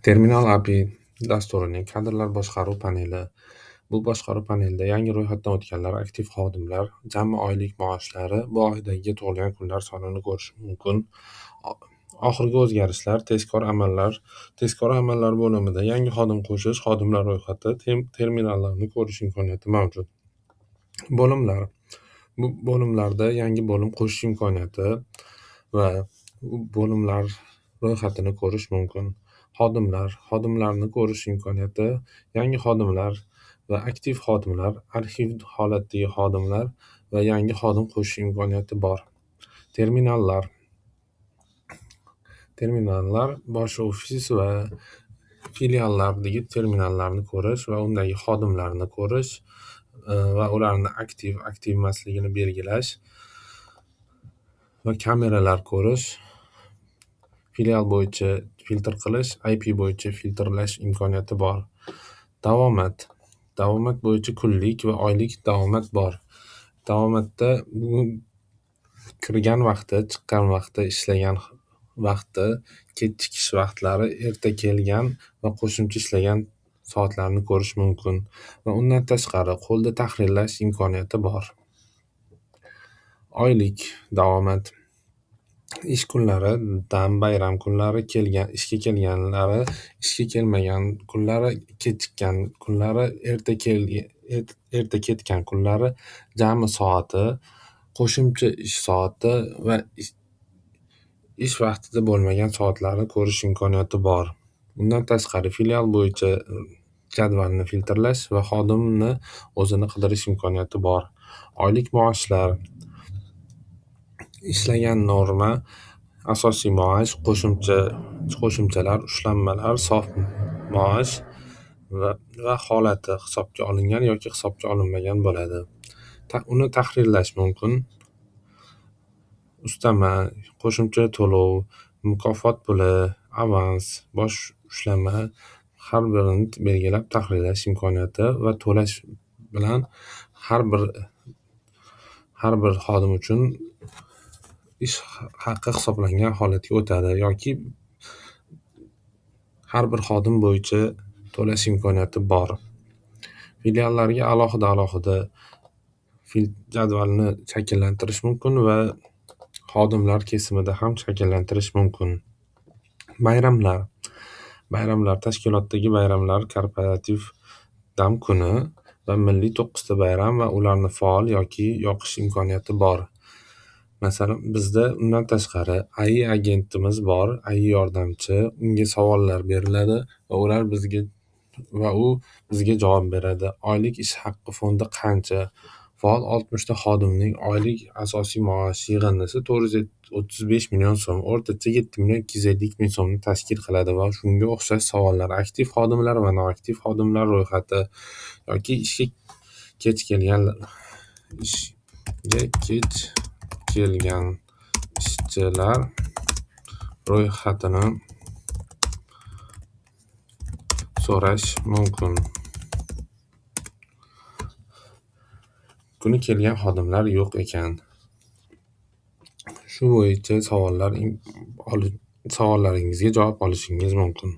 Terminal API dasturining kadrlar boshqaruv paneli. Bu boshqaruv panelida yangi ro'yxatdan o'tganlar, aktiv xodimlar, jami oylik maoshlari, bu oydagi tug'ilgan kunlar sonini ko'rish mumkin. Oxirgi o'zgarishlar, tezkor amallar. Tezkor amallar bo'limida yangi xodim qo'shish, xodimlar ro'yxati, terminallarni ko'rish imkoniyati mavjud. Bo'limlar. Bu bo'limlarda yangi bo'lim qo'shish imkoniyati va bo'limlar ro'yxatini ko'rish mumkin. Xodimlar, xodimlarni ko'rish imkoniyati, yangi xodimlar va aktiv xodimlar, arxiv holatdagi xodimlar va yangi xodim qo'shish imkoniyati bor. Terminallar. Terminallar bosh ofis va filiallardagi terminallarni ko'rish va undagi xodimlarni ko'rish va ularni aktiv, aktiv emasligini belgilash va kameralar ko'rish, filial bo'yicha filtr qilish, IP bo'yicha filtrlash imkoniyati bor. Davomat. Davomat bo'yicha kunlik va oylik davomat bor. Davomatda kirgan vaqti, chiqqan vaqti, ishlagan vaqti, kechikish vaqtlari, erta kelgan va qo'shimcha ishlagan soatlarni ko'rish mumkin va undan tashqari qo'lda tahrirlash imkoniyati bor. Oylik davomat. Ish kunlari, dam, bayram kunlari, kelgan, ishga kelganlari, ishga kelmagan kunlari, kechikkan kunlari, erta ketgan kunlari, jami soati, qo'shimcha ish soati va ish vaqtida bo'lmagan soatlarni ko'rish imkoniyati bor. Undan tashqari filial bo'yicha jadvalni filtrlash va xodimni o'zini qidirish imkoniyati bor. Oylik maoshlar, ishlagan norma, asosiy maosh, qo'shimchalar, ushlanmalar, sof maosh va holati hisobga olingan yoki hisobga olinmagan bo'ladi. Uni tahrirlash mumkin. Ustama, qo'shimcha to'lov, mukofot puli, avans, bosh ushlama har birini belgilab tahrirlash imkoniyati va to'lash bilan har bir xodim uchun ish haqi hisoblangan holatga o'tadi yoki har bir xodim bo'yicha to'lash imkoniyati bor. Filiallarga alohida jadvalni shakllantirish mumkin va xodimlar kesimida ham shakllantirish mumkin. Bayramlar. Bayramlar, tashkilotdagi bayramlar, korporativ dam kuni va milliy 9 ta bayram va ularni faol yoki yoqish imkoniyati bor. Masalan, bizda undan tashqari AI agentimiz bor, AI yordamchi, unga savollar beriladi va ular bizga va u bizga javob beradi. Oylik ish haqqi fondi qancha? Faol 60 ta xodimning oylik asosiy maosh yig'indisi 435 million so'm, o'rtacha 7 250 ming so'mni tashkil qiladi va shunga o'xshash savollar, aktiv xodimlar va noaktiv xodimlar ro'yxati yoki ishga kech kelgan ishchilar ro'yxatini so'rash mumkin. Kuni kelgan xodimlar yo'q ekan. Shu bo'yicha savollaringizga javob olishingiz mumkin.